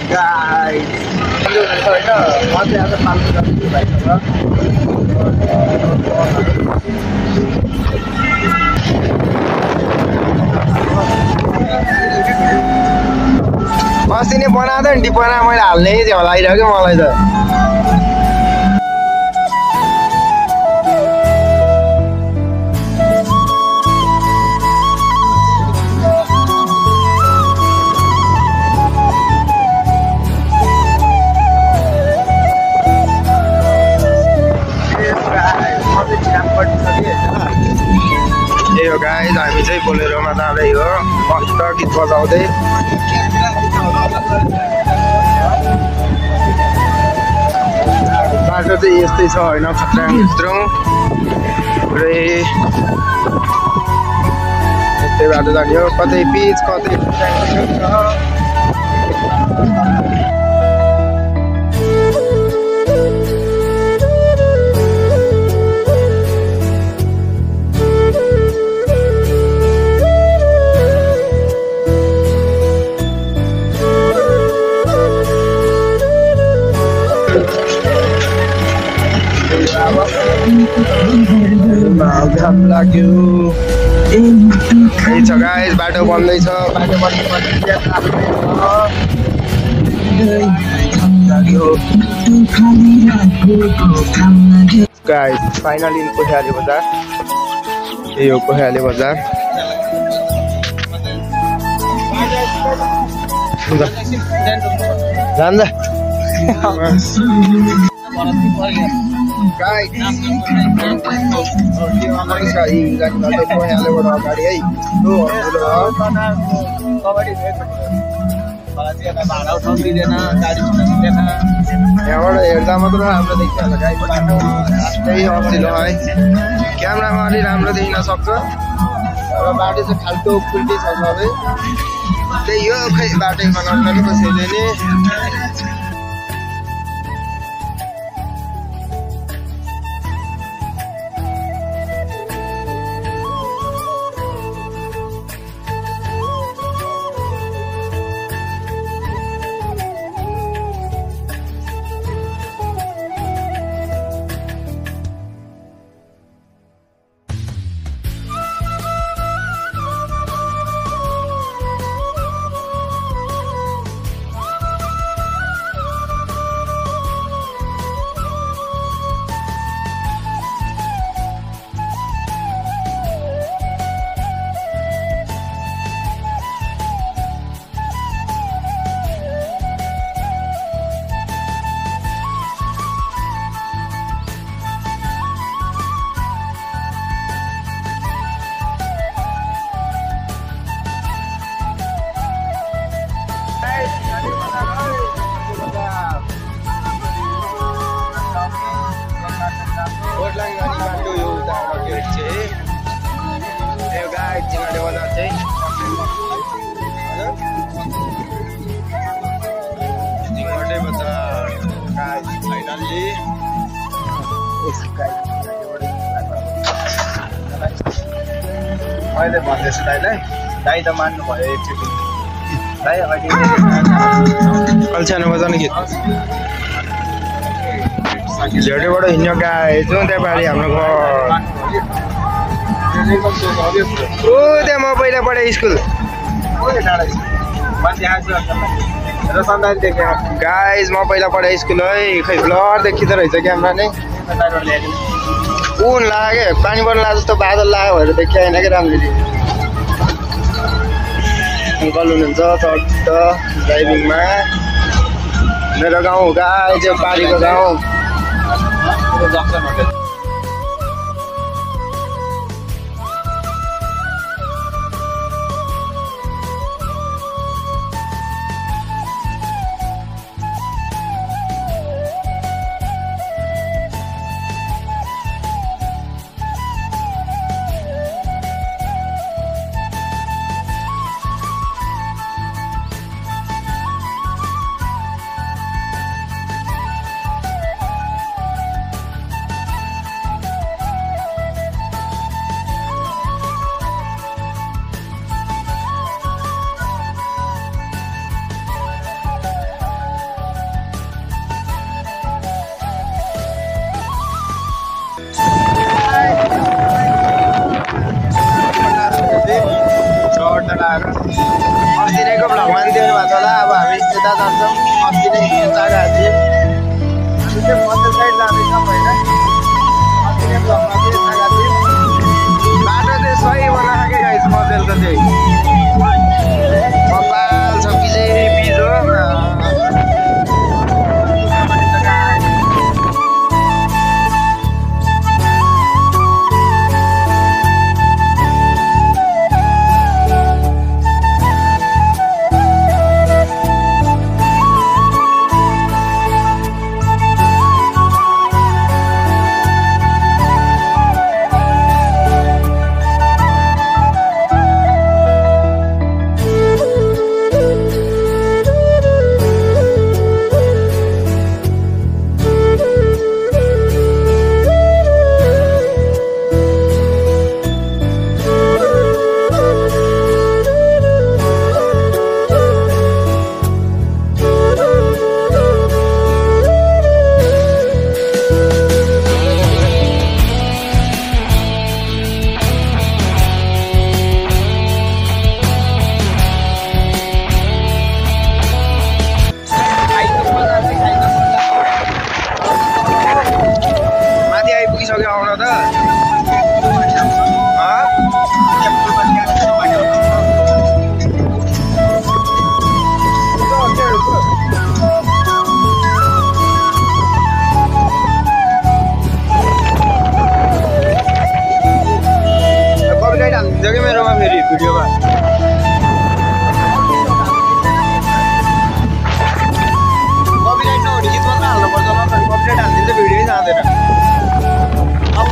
Guys हैन म चाहिँ आज फाल्टु जान्छु भाइसँग अस्ति नै बनाएको नि डिपना मैले हाल्नै थियो होला आइरहेको मलाई त यो गाइस हामी चाहिँ बोलेरोमा जाँदै हो मस्त गीत बजाउँदै बाटो चाहिँ यस्तै छ होइन खत्राङ भित्रौँ पुरै यस्तै बाटो जाने हो कतै पिच कतै घाम लाग्यो यही छ गाइस बाटो बन्दैछ बाटो गाइस फाइनली कोठाले बजार यो कोठाले बजार जान्दा गाइस अगाडि है यहाँबाट हेर्दा मात्र राम्रो देखिन्छ होला गाइस त्यही अप्ठ्यारो है क्यामेरामा अलि राम्रो देखिन सक्छ र बाटो चाहिँ खाल्टो उल्टी छ सबै त्यही हो खै बाटो बनाउनु कसैले नि मैले भन्दैछु दाइलाई दाइ त मान्नु भयो एकचोटि दाइ अहिले कल्छानो बजाउने गीत झेटेबाट हिँड्यो गाई जुन त्यहाँ पारि हाम्रो घर ओ त्यहाँ म पहिला पढेँ स्कुल गाइज म पहिला पढेँ स्कुल है खै ब्लर देखिँदो रहेछ क्यामेरा नै ऊन लाग्यो पानी पर्नु लाग्यो जस्तो बादल लाग्यो भएर देखियो होइन कि राम्ररी अङ्कल हुनुहुन्छ चट्ट ड्राइभिङमा मेरो गाउँ गाई चाहिँ पारीको गाउँ मान्छे भएको होला। अब हामी यता जान्छौँ अस्ति नै जग्गा थियौँ हामी चाहिँ मध्य साइड जाँदैछौँ होइन अस्ति नै ब्लकमा चाहिँ जग्गा थियौँ बाटो चाहिँ सही बनाएको गाइस मजेलको चाहिँ कपाल छ कि चाहिँ बिज हो जग्गा मेरोमा फेरि भिडियोमा कपिराइट नहुने गीत मात्र हाल्नुपर्छ ल कपिराइट हालिदिन्छ भिडियो जाँदैन अब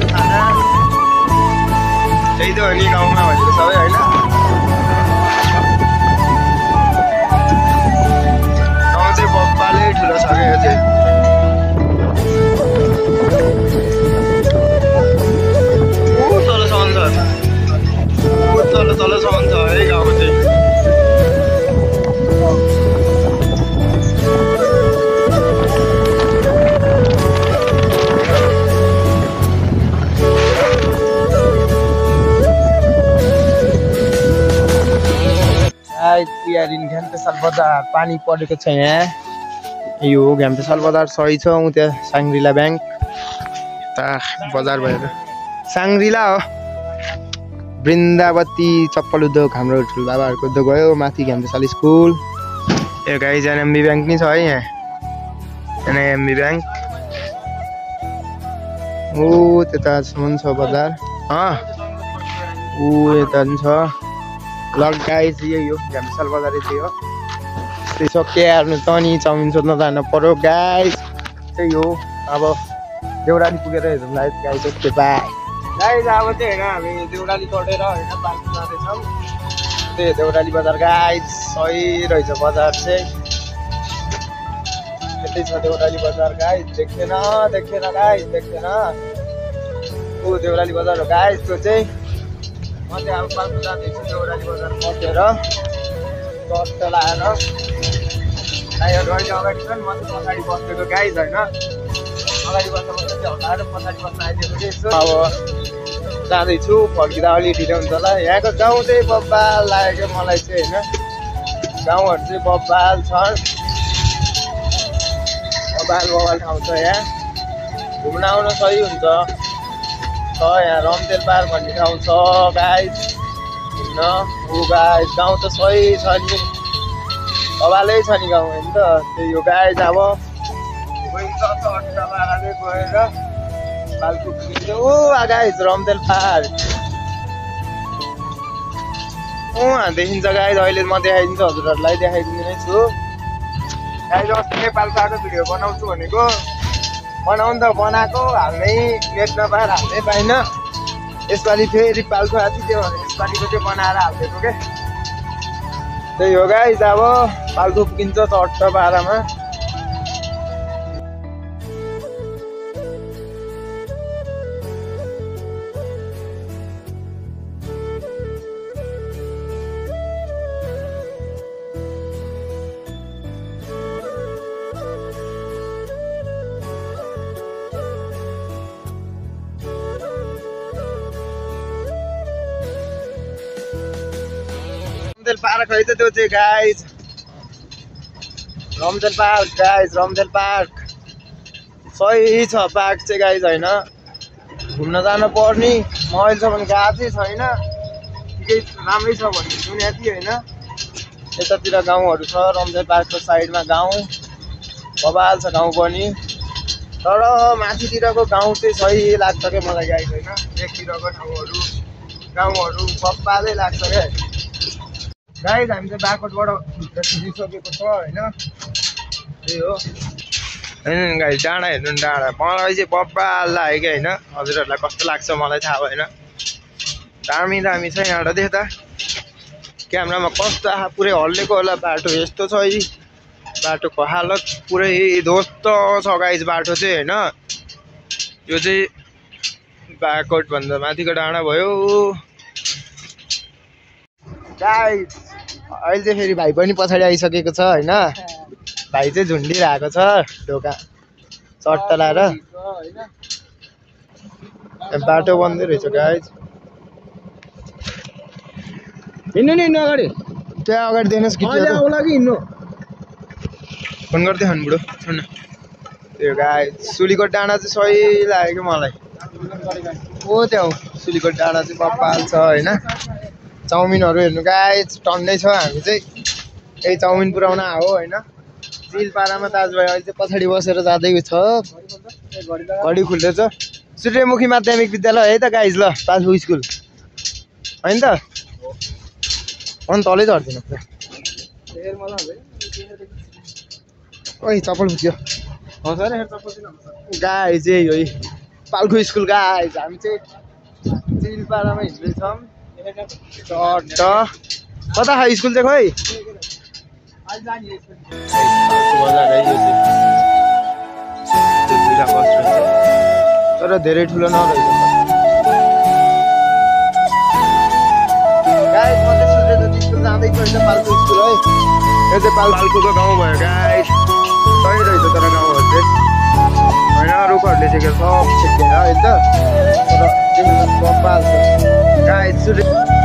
खाना त्यही त हो नि गाउँमा भनेको सबै होइन गाउँ चाहिँ बब्बाले ठुलो छ क्या यो चाहिँ तलसम्म छ है गाउँ चाहिँ घ्याम्पेसाल बजार पानी परेको छ यहाँ यो घ्याम्पेसाल बजार सही छ त्यहाँ साङ्ग्रिला ब्याङ्क ता बजार भएर साङ्ग्रिला हो वृन्दावती चप्पल उद्योग हाम्रो ठुलबाबाहरूको उद्योग गयो माथि घ्याम्पेसाल स्कुल यो गाइज एनएमबी ब्याङ्क नि छ है यहाँ एनएमबी ब्याङ्क ओ त्यतासम्म छ बजार ऊ यता पनि छ ल गाइज यही हो घ्याम्पेसाल बजारै त्यही हो त्यही सकिहाल्नु त नि चाउमिन सोध्न जानु पर्यो गाइज त्यही हो अब देउराली पुगेर हेरौँ गाइज ओके बाई गाइज अब चाहिँ होइन हामी देउराली चढेर होइन पार्क जाँदैछौँ त्यही देउराली बजार गाइज सही रहेछ बजार चाहिँ यतै छ देउराली बजार गाइज देखेन गाइज देखेन ऊ देउराली बजार हो गाइज त्यो चाहिँ म चाहिँ अब पार्क जाँदैछु देउराली बजार बसेर चट्ट लाएर गाईहरू अहिले अगाडि छन् म चाहिँ पछाडि बसेको गाइज होइन अगाडि बस्दा चाहिँ हल्लाएर पछाडि बस्न आइदिएको चाहिँ यसो अब जाँदैछु फर्किँदा अलि ढिलो हुन्छ होला यहाँको गाउँ चाहिँ बब्बाल लागेको मलाई चाहिँ होइन गाउँहरू चाहिँ बब्बाल छन् बब्बाल ठाउँ छ यहाँ घुम्न आउन सही हुन्छ यहाँ रमतेल पार्क भन्ने ठाउँ छ गाइज घुम्न ऊ गाइज गाउँ त सही छ नि बब्बालै छ नि गाउँ होइन त त्यही हो गाइज अब गइन्छ अट्टाबाराले गएर बालकुट ऊ गाइज रमतेल पार्क देखिन्छ गाइज अहिले म देखाइदिन्छु हजुरहरूलाई देखाइदिने छु गाइज अस्ति नेपालको आएको भिडियो बनाउँछु भनेको बनाउनु त बनाएको हाल्नै नेट नपाएर हाल्नै पाइनँ यसपालि फेरि पाल्छु आएको थियो भने यसपालिको चाहिँ बनाएर हालिदिएको क्या त्यही हो गाइज अब पाल्छु पुगिन्छ चट्ट पारामा रम्तेल पार्क है त त्यो चाहिँ guys Ramtel park guys Ramtel park सही छ पार्क चाहिँ गाइज होइन घुम्न जान पर्ने म अहिलेसम्म गएको चाहिँ छैन केही राम्रै छ भन्ने सुनेको थिएँ होइन यतातिर गाउँहरू छ रम्तेल पार्कको साइडमा गाउँ बबाल छ गाउँ पनि तर माथितिरको गाउँ चाहिँ सही लाग्छ क्या मलाई गाइज होइन एकतिरको ठाउँहरू गाउँहरू बब्बालै लाग्छ क्या गाइज हामी चाहिँ बागकोटबाट भित्र छिरिसकेको छ होइन त्यही हो होइन गाइज डाँडा हेर्नु नि डाँडा मलाई चाहिँ बब्बाल लाग्यो कि होइन हजुरहरूलाई कस्तो लाग्छ मलाई थाहा भएन दामी दामी छ यहाँबाट देख्दा क्यामेरामा कस्तो पुरै हल्लेको होला बाटो यस्तो छ है बाटोको हालत पुरै ध्वस्त छ गाइज बाटो चाहिँ होइन यो चाहिँ बागकोटभन्दा माथिको डाँडा भयो गाइज अहिले चाहिँ फेरि भाइ पनि पछाडि आइसकेको छ होइन भाइ चाहिँ झुन्डिरहेको छ ढोका चट्टा लाएर बाटो बन्दै रहेछ गाइज हिँड्नु नि हिँड्नु अगाडि त्यहाँ अगाडि दिनुहोस् कि आउला कि हिँड्नु फोन गर्दै खानु बुढो सुन त्यो गाइज सुलीकोट डाँडा चाहिँ सही लाग्यो कि मलाई ओ त्यहाँ सुलीकोट डाँडा चाहिँ बब्बाल छ होइन चाउमिनहरू हेर्नु गाइज टन्नै छ हामी चाहिँ यही चाउमिन पुऱ्याउन आयो होइन चिलपाडामा दाजुभाइ अहिले चाहिँ पछाडि बसेर जाँदै छ घडी खुल्दैछ सूर्यमुखी माध्यमिक विद्यालय है त गाइज ल पासबुक स्कुल होइन त अनि तलै झर्दिनँ ओइ चप्पल फुट्यो गाइज यही हो पाल्खु स्कुल गाइज हामी चाहिँ चिलपाडामा हिँड्दैछौँ चट्ट कता खै स्कुल चाहिँ खोइ तर धेरै ठुलो नरहेछ गाइज म चाहिँ सूर्यज्योति स्कुल जाँदैछु होइन पाल्खु स्कुल है यो चाहिँ पाल्खुको गाउँ भयो गाइज सही रहेछ तर गाउँहरू चाहिँ होइन रुखहरूले चाहिँ सब छेकेर होइन तर बब्बाल छ गाइज सूर्य